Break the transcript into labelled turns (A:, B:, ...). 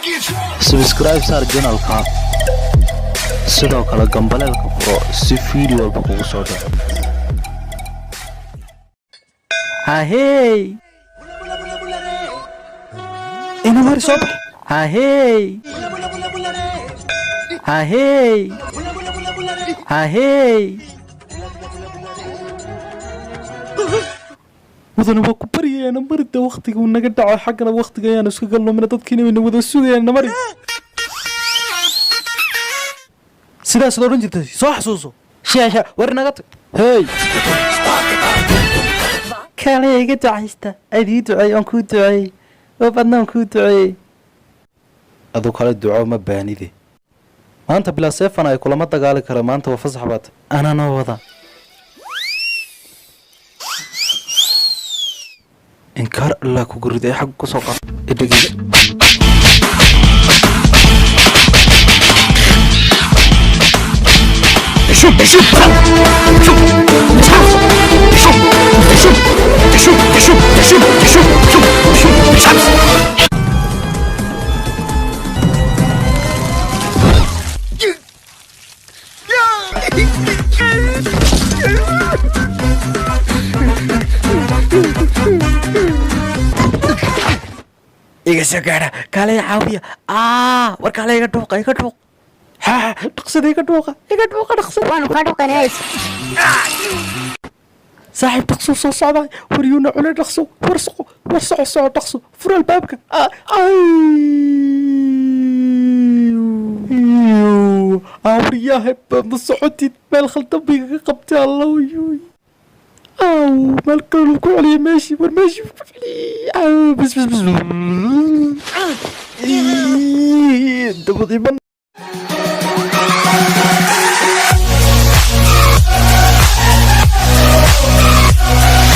A: Subscribe saar channelka, sidoo kale gambaleelka furo si video walba kugu soo dhaco. Hahey, ina mari soo bax. Hahey, hahey, hahey. Mudane, waa ku baryayaana marida, waktiga uu naga dhaco xaggana waktiga ayaanu iska galnumina, dadkiina wayna wada sugayaan. Namari sidaasaad odhan jirtay, soo xasuuso. Sheesha war naga tag. Hey, kale iga ducaysta, aad ii duceey, aan kuu duceeyey oo badna aan kuu duceeyey. Adu kale duco ma baanide. Maanta bilaa seefan ay kulama dagaali kara. Maanta waa fasax baad anaa noo wada. Inkaar Allah kugu riday, xagga kusoo qab idhegeysa. Iga soo gaadha, kaale caawiya. Aa, war kaale, iga dhuuqa, iga dhuuq. Ha dhaqsada, iga dhuuqa, iga dhuuqa, dhaqsada.
B: Waanu kaa dhuqanays.
A: Saaxiib, dhaqso, soo socdaa. War yuuna cune, dhaqso. War soco, war soco, soco, dhaqso, fur albaabka. Awriyahe, ma socotid, meel khaldan bay igaga qabtay. Allah, uyuy, aw, meel kale ku celiyay meeshii. War meeshii ku celiyay. Aw, bas bas bas, dabad iman.